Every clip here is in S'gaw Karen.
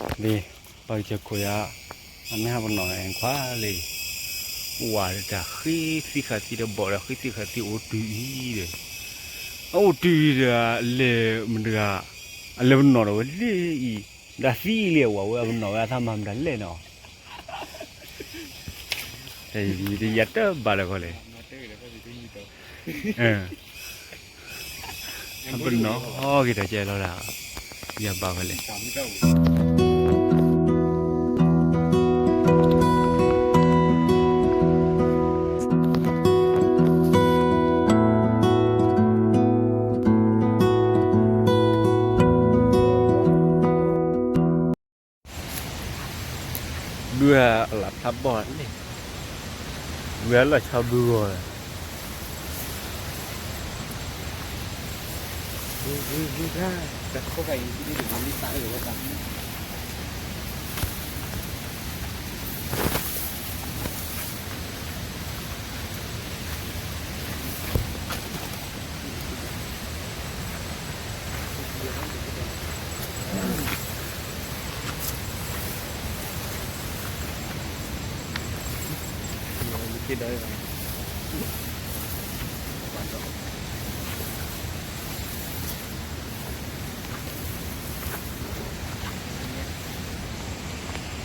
လံ, ပှၤကစၢၢ်ခိၣ်ယၤ, အမ့ၢ်ဟးပနီၣ်ခွါလံ, ဝၤတၢ်ဃ့သံဃာ်သံဒီးဘီၣ်ဒီးဃ့သံဃာ်သံအိၣ်တုၤအံၤဒီး, အအိၣ်တုၤအံၤဒီး အလဲၤမတၤတဂၤ, အလဲၤပနီၣ်ဒီးဝဲလၢအံၤ, ဒီးသံလံအဝၤဝဲ အပနီၣ်ဝဲအသးမၤမတၤလဲၣ်နီၤ, တယံာ်တယံာ်တဘၣ်လၢၤကီးလဲၣ် ပနီၣ်က့ၤတၢ်ကဲလီၤဒၣ်, ယဘၣ်ဝဲလဲၣ်, ဒုးအလၣ်ဖျါဘီၣ်န့ၣ်, ဝံၤအလီၢ်ဆီဘုဂီၢ်လီၤ.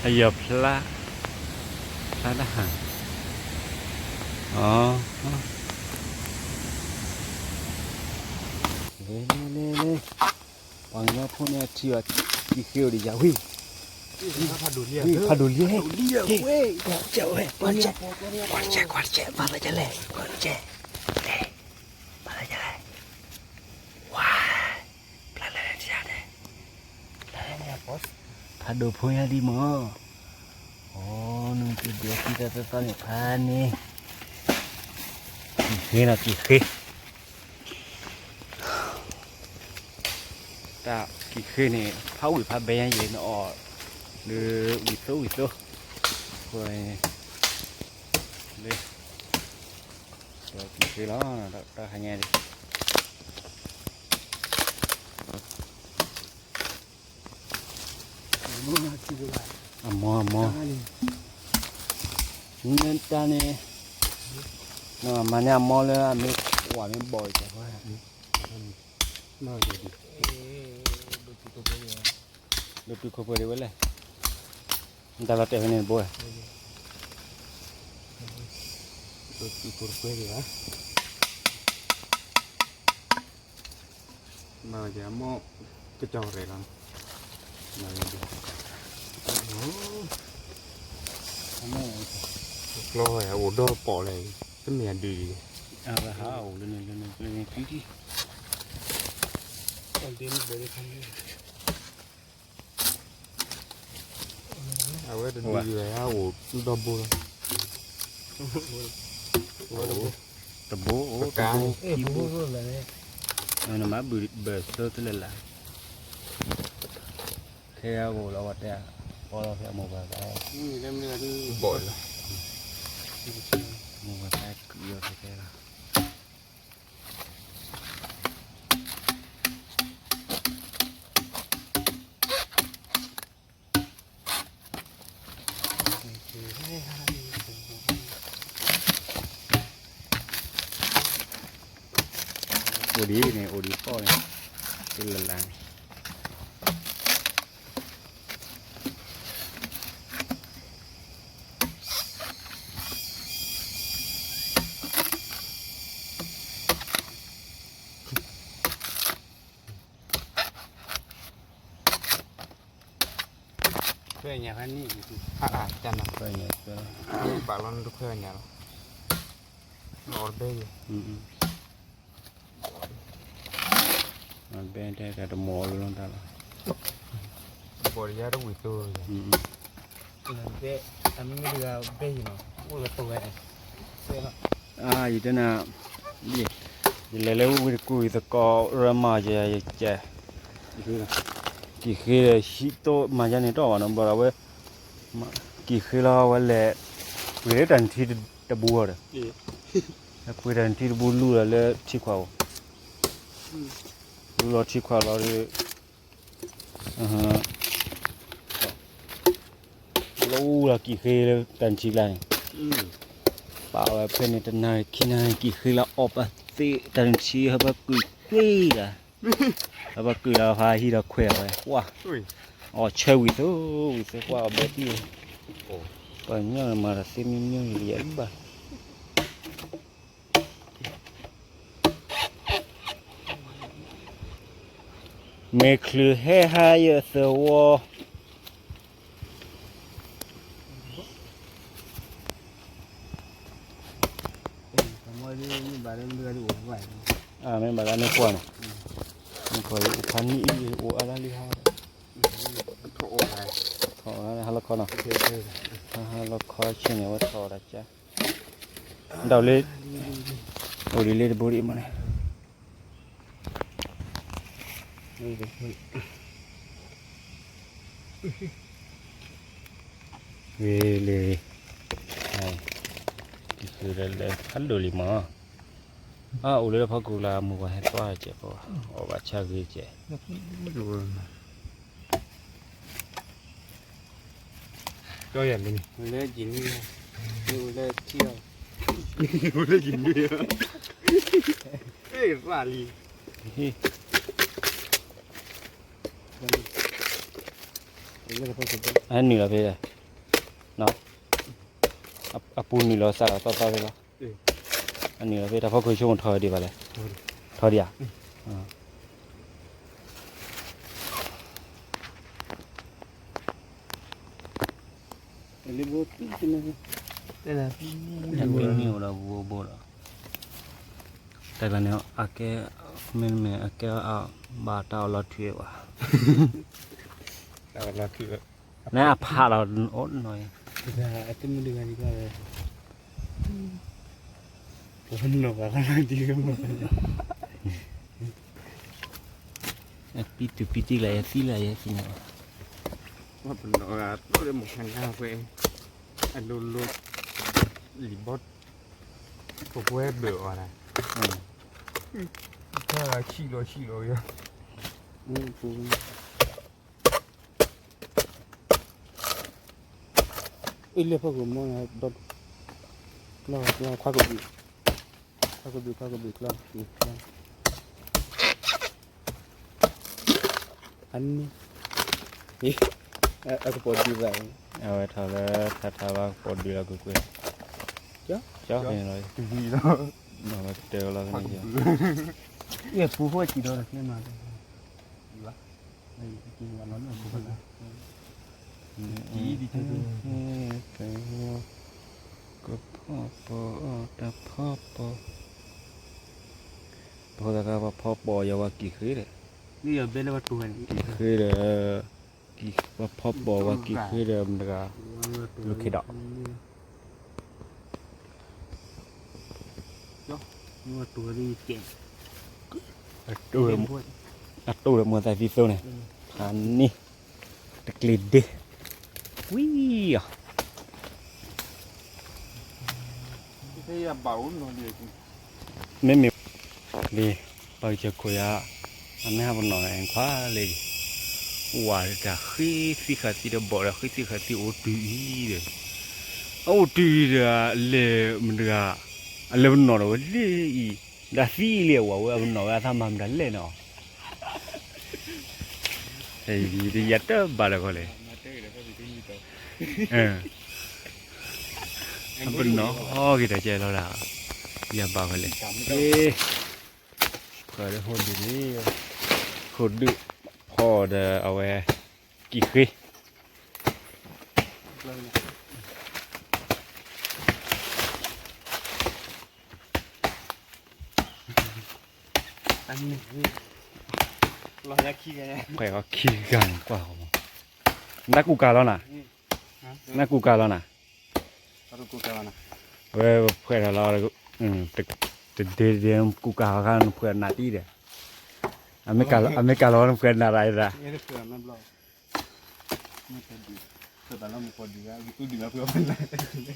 အယီၤဖျါ, ဖျါတၢ်ဟး, အ, လဲၤလဲၤလဲၤလဲၤ, ပှၤကညီဖိန့ၣ်ထံၣ်ဘၣ်, ကံၣ်ဃ့အိၣ်ဒီးယၤဝံၤ, ဖးဒိၣ်လံ, ဟ့ၣ်, ကွၢ်စဲးဝဲ, ကွၢ်စဲး, ကွၢ်စဲး, ကွၢ်စဲး, ကွၢ်စဲး, ကွၢ်စဲး, လဲၤ, ကွၢ်စဲး, လဲၤ, ကွၢ်စဲး, ဝါ, ဖျါလဲၤလဲၤထံၣ်န့ၣ်, ဖးဒိၣ်ဖိညါဒံးမး, အိ နက့ၤဒဲးသံတၢ်သီသီန့ၣ်ဖးန့ၣ်, ကံၣ်ဃ့နီၤ ကံၣ်ဃ့ တၢ်ကံၣ်ဃ့န့ၣ် ဖးဝံၣ်ဖးဘဲညါယဲၢ်နအီၣ်, လၢဝံၣ်သိဝံၣ်သိ, အဃိ, လၢ, ကံၣ်ဃ့လီၤ, တၢ်ဟါညါဒံး အမီအမီ, မ့ၢ်တၢ်န့ၣ်, မၤန့ၢ်အမီလၢအမ့ၢ်ဝၤမ့ၢ်ဘီၣ်အံၤ, ဒိၣ်တုာ်ခိၣ်ပှဲၤဒံးဝဲလဲၣ်, တၢ်လီၤတဲာ်ဖဲန့ၣ်တဘိ, ဒိၣ်တုာ်ခိၣ်ပှဲၤဒံးဘၣ် မၤကမီၢ်ကစီၣ်ရဲၣ်လီၤ, ကျီၢ်အိၣ်ဒီးပိာ်လဲၣ်, တမ့ၢ်အဒုးဒံး, အဝဲဟးအိၣ်လၢန့ၣ်လၢန့ၣ်လၢန့ၣ်, အဝဲတဒုးဒံးဝဲ ဟးအိၣ်ဒီဘိလီၤ, တဘိအိၣ်တဘိ, နမၤဘၣ်ဘၢၣ်စၢၤတလၢ်လၢ်, ခဲအံၤအိၣ်လီၤဝဲတဲ, ပီလီၤဖဲအမိၢ်ပှၢ်သး, ဘီၣ်လီၤ, မိၢ်ပှၢ်သးကုးအီၤဖဲတဲလီၤ အိၣ်ဒံးန့ၣ် အိၣ်ဒံးပီၣ်န့ၣ်, တလၢ်လၢ်န့ၣ် ခွဲးညါဖဲန့ၣ်, ခွဲးညါ, ဘၣ်လီၤနတခွဲးညါလီၤ, အီၣ်တဘဲယဲၢ်, ဘဲတဲတၢ်တမီၢ်အီၤလီၤတၢ်လီၤ, ဘီၣ်တယါတဝံၤသိ, အမ့ၢ်တဂၤဘဲယဲၢ်နီၤ, အိၣ်လၢတဝဲန့ၣ်, အါ ယတဲနၤ, ယလဲၤလၢဝ့ၢ်တကူၣ်အံၤသကိး ရမၤယဲၢ်ယကဲ, ကံၣ်ဃ့ဒီးဟံးတိၢ်မၤယါန့ၣ်တီၢ်ဘၣ်နီၤ ဘျီဒီးဝဲ, ကံၣ်ဃ့လီၤဝဲလဲၤ, ပှ့ၤလၢတၢ်နထံတဘူးအီၤဒီး, ပှ့ၤတၢ်နထံတဘူးလူလီၤလၢထံခွးအိၣ်, လူလီၤထံခွးလီၤဒီး, အ, အိၣ်လီၤကံၣ်ဃ့လၢတၢ်နုၣ်ထံကျါန့ၣ်, ပာ်ဝဲဖဲန့ၣ်တနၣ်ရံၣ်ခံနၣ်ရံၣ်ကံၣ်ဃ့လၢအီၣ်ပာ်သ့တၢ်နုၣ်ထံ ဟဲဘၣ်ကုာ်ကွံာ်လၢ, ဟဲဘၣ်ကုာ်လၢဖးဟံၣ်ဒီးခွဲးအီၤဝဲ ကွၢ်, အီၣ်ဆၢဝံၤသိ ဝံၤသိကွၢ်အီၤဘဲတံၢ်, ပှၤကညီမၤတၢ်သ့မံမံလံယဘၣ် မ့ၢ်ချုးဟဲဟးယသဝီ, မ့ၢ်ဘၣ်လၢန့ၣ်ကွၢ်န့ၣ်, အိၣ်ဖးနံၣ်အံၤအိၣ်အါလၢလံဟါ, ထီၣ်ဟါလီၤခီနီၤ, ဟါလီၤခီဆ့န့ၣ် အဝဲထီၣ်အီၤတၢ်ကၢ, ဒၣ်လၢ, အိၣ်ဒ်လၢတဘိဒံးမးန့ၣ် ဂ့ၤလံ, ကံၣ်ဃ့လၢလဲၤဖးဒိၣ်လံမး, အအိၣ်လၢဖီခိၣ်လၢအမုၢ်ပှၢ်ဟဲတွၢ်ကဲးဖိ, အီၣ်ဘၣ်ဆၣ်ဂ့ၤကဲး, ကၠီယၤလံန့ၣ်, လၢယံၤနွံ, လၢထံအီၤ, လၢယံၤနွံ, ရၣ်လံ အနုာ်လီၤဖဲလဲၣ်, အပူၤနုာ်လီၤစးလီၤသီသီဖဲလီၤ, အနုာ်လီၤဖဲတၢ်ဖီခိၣ်ဆိကမိၣ်ထီၣ်ဒံးဘၣ်လဲၣ်, ထီၣ်ဒံးဧါ, လၢဘိနံၣ်အိၣ်ဒီးဘိဘိဒီး, တၢ်ကျါန့ၣ် အကဲ, မ့တမ့ၢ်အကဲအဘၣ်တၢ်အီၣ်လီၤထွံဝဲ, နအဖးလီၤအိၣ်နီၤ, အတမုၢ်တဂၤဒံးဘၣ်ဝဲ, ပနီၢ်ဘၣ်ဃီလီၤဒံး, ပံတူၢ်ပံတံၢ်လၢယသံလၢယသံန့ၣ်, ပနီၢ်ဂၤသိၣ်လၢမုၢ်ခါနၢ်ဝဲ, အလိၤလိၤ, လံၤဘီ, ပကွဲဘၢအီၤဒၣ်, ဆံၣ်လီၤဆံၣ်လီၤ, အ့ၣ်လၢဖီခိၣ်မီ, ခွါကဘုး, ခွါကဘုး ခွါကဘုးကျီ, အန့ၣ်, အကပိာ်ဒုးဘၣ်, အဝဲထီၣ်လၢထါထါဘၣ်ကပိာ်ဒုးလီၤကွ့ၢ်ကွ့ၢ်, ကၠီဖဲန့ၣ်လီၤ, မၤဝဲကတၢၢ်လီၤ, ယပူဖိစံးဒီးတၢ်ကျဲမၤ, ကဖီပိာ်အီၤတၢ်ဖီပိာ်, ပှၤသၢဂၤပှၤဖီပိာ်ယဝၤကံၣ်ဃ့ဒီး, ကံၣ်ဃ့ဒီး, ပှၤဖီပိာ်ဝၤကံၣ်ဃ့ဒီးမတဂၤ, လူၤခ့ဒီး အတိၢ်ဒီးမူသးသံသိန့ၣ်, ဖးန့ၢ်, တကျ့ၤဒ့, ဝံၤအီၤ, မ့မ့ၢ်, လံ, ပှၤကစၢၢ်ခိၣ်ယၤ, အမ့ၢ်ဟးပနီၣ်အခွါလၢ, ဝၤတၢ်ဃ့သံဃာ်သံဒီးဘီၣ်ဒီးဃ့သံဃာ်သံအိၣ်တုၤအံၤဒီး, အအိၣ်တုၤအံၤဒီး အလဲၤမတဂၤ, အလဲၤပနီၣ်ဒီးဝဲလၢအံၤ, ဒီးသံလံအဝၤဝဲအပနီၣ်ဝဲအသးမၤမတၤလဲၣ်နီၤ, ယတယၤတဘၣ်လၢၤကီးလဲၣ်, ပနီၣ်ဂ့ၤတၢ်ကဲလီၤဒၣ်, ယဘၣ်ဝဲလဲၣ်, ဃၢၤလၢဟိဒုၣ်န့ၣ်, ဟိဒုၣ်ဖီဒီးအဝဲ, ကံၣ်ဃ့ ဖဲအီၤခံဂၤန့ၣ်ကွၢ်ဃီ, နကူကၤလီၤနၤ, နကူကၤလီၤနၤ, ဝဲဖှဲးထီၣ်လီၤ, တဒ့ဒ့ကူကၤဃီခါနဖှဲးနၤတံၢ်ဒီး, အမ့ၢ်ကၤလီၤနဖှဲးနၤရၤအသး မ့ၢ်ဃ့ကလံၤလၢပှၤကညီ, ဃ့ကလံၤလၢတၢ်တံၢ်,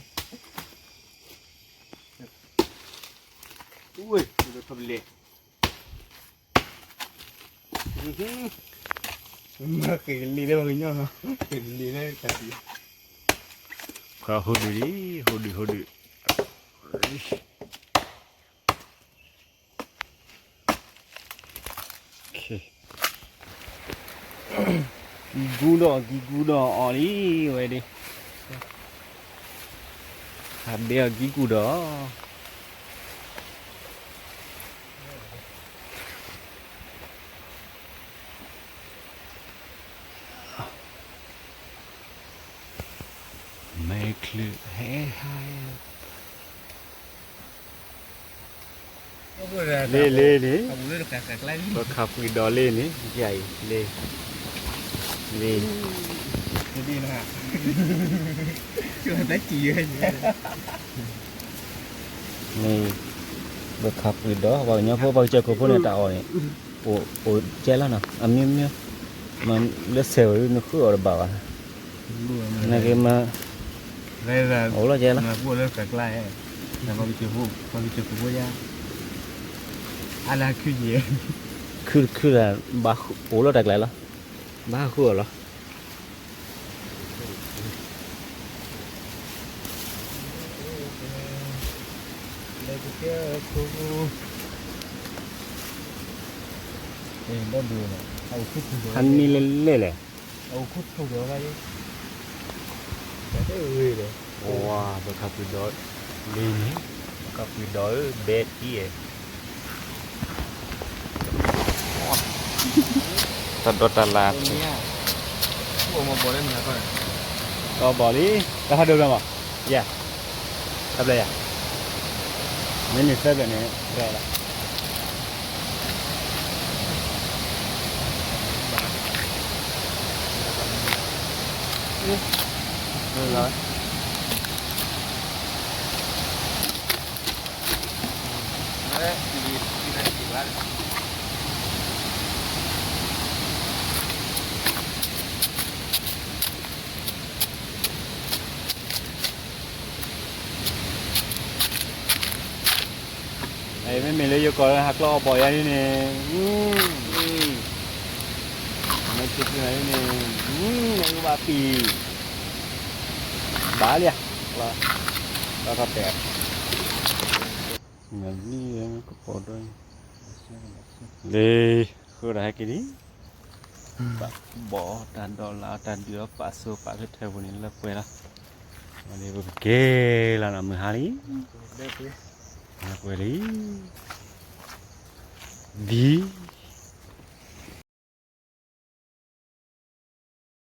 ခွါဟိဒုးလံ, ဟိဒုး ဟိဒုး, ကံကူဒီး ကံကူဒီးအီၤလံ, ဝဲဒၣ်, ဟးဘဲအီၤကံကူဒီး မဲာ်ချံးဟဲဟး, လ့လ့န့ၣ်, ပခးပှံၤဒီးလ့န့ၣ်, ယၤအံၤလ့, လ့, န့ၣ်, ပခးပှံၤဒီး ပှၤကညီဖိ ပှၤကစၢၢ်ခိၣ်ဖိန့ၣ် တၢ်အီၣ်န့ၣ် အိၣ်ကဲလီၤနီၤ, အမ့ၢ်မ့ၢ်, မၤလၢဆဲးဝဲ နဃုအီၤတဘၣ်ဘၣ်, နက့မၤ, အိၣ်လီၤကဲလီၤ, ခုတခုလၢ ဘၣ်ဃုအီၤလီၤ. ဟးန့ၢ်လဲၣ်လဲၣ်လဲၣ်, ပှၤပခးပှံၤဒီးလ့န့ၣ်, ပခးပှံၤဒီးဧၢ ဘဲအံၤ, တၢ်ဒိးတၢ်လၢ်, အီၣ်ဘီၣ်လံ, တၢ်ဟးဒိးဘျီမး, ယၤ, တၢ်ဘျီယၤ, မ့ၢ်န့ၣ်သၢဘျီန့ၣ် ရဲလီၤ. မ့မ့ၢ်လၢယကိးလၢဟးကျီအီၣ်ဘီၣ်ယၤန့ၣ်, မ့ၢ်ထံၣ်ထံၣ်န့ၣ်, မ့ၢ်ဘၣ်ပံၤ, ဘၣ်လံ, လီၤ, လီၤထီၣ်တဲာ်, လံ, ဃုာ်ဒီးဟဲက့ၤလံ, ဘၣ်ဘီၣ်တၢ်ဒိးလၢ် တၢ်ဒုးအီၣ်ပာ်စိပာ်လၢထဲပူၤန့ၣ် လၢပှဲၤလီၤ, ဝဲန့ၣ်ပကက့ၤလီၤနီၤ မုၢ်ဟါလံ, လၢပှဲၤလံ, ဒ်